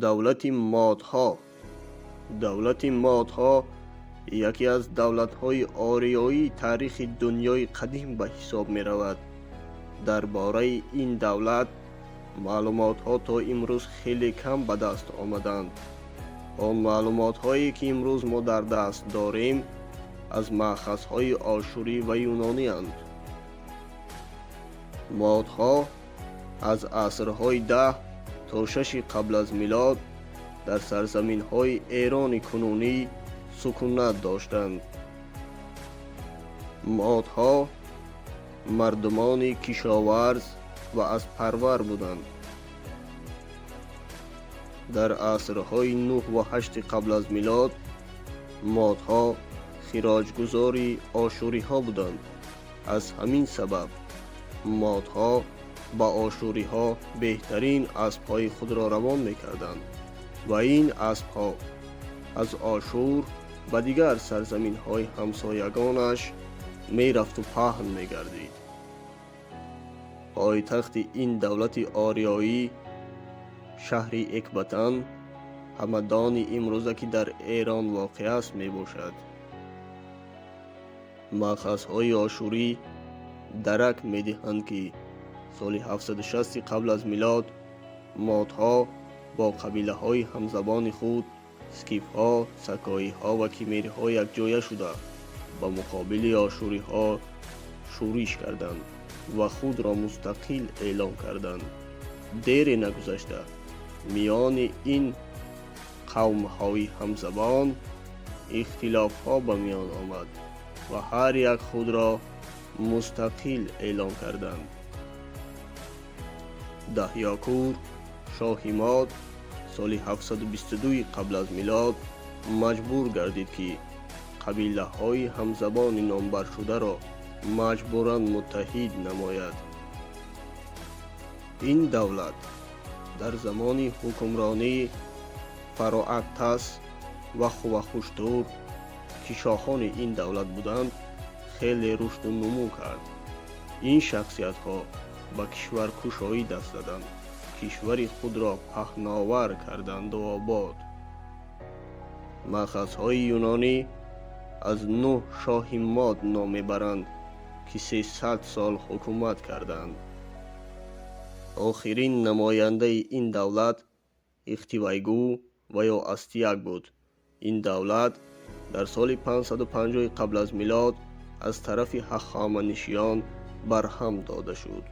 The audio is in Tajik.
Давлати Модҳо. Давлати Модҳо яке аз давлатҳои ориёии таърихи дунёи қадим ба ҳисоб меравад. Дар бораи ин давлат маълумотҳо то имрӯз хеле кам ба даст омаданд. Он маълумотҳое, ки имрӯз мо дар даст дорем, аз маъхазҳои ошурӣ ва юнонианд. Модҳо аз асрҳои 10 то 6-и қабл аз милод дар сарзаминҳои Эрони кунунӣ сукунат доштанд. Модҳо мардумони кишоварз ва аспарвар буданд. Дар асрҳои 9 ва 8 қабл аз милод модҳо хироҷгузори ошуриҳо буданд. Аз ҳамин сабаб модҳо ба ошуриҳо беҳтарин аспҳои худро равон мекарданд ва ин аспҳо аз Ошур ба дигар сарзаминҳои ҳамсоягонаш мерафту паҳн мегардид. Пойтахти ин давлати ориёӣ шаҳри Экбатан, Ҳамадони имрӯза, ки дар Эрон воқеъ аст, мебошад. Маъхазҳои ошурӣ дарак медиҳанд, ки соли 760 қабл аз милод модҳо бо қабилаҳои ҳамзабони худ, скифҳо, сакоиҳо ва кимериҳо, якҷоя шуда ба муқобили ошуриҳо шӯриш карданд ва худро мустақил эълон карданд. Дере нагузашта миёни ин қавмҳои ҳамзабон ихтилофҳо ба миён омад ва ҳар як худро мустақил эълон карданд. Даҳёкур, шоҳи Мод, соли 722 қабл аз милод маҷбур гардид, ки қабилаҳои ҳамзабони номбаршударо маҷбуран муттаҳид намояд. Ин давлат дар замони ҳукмронии Фароатас ва Хувахуштур, ки шоҳони ин давлат буданд, хеле рушду нумӯ кард. Ин шахсиятҳо ба кишваркушоӣ даст заданд, кишвари худро паҳновар карданду обод. Маъхазҳои юнонӣ аз нӯҳ шоҳи Мод ном мебаранд, ки 300 сол ҳукумат карданд. Охирин намояндаи ин давлат Ихтивайгӯ ва ё Астияк буд. Ин давлат дар соли 550 қабл аз милод аз тарафи ҳахоманишиён барҳам дода шуд.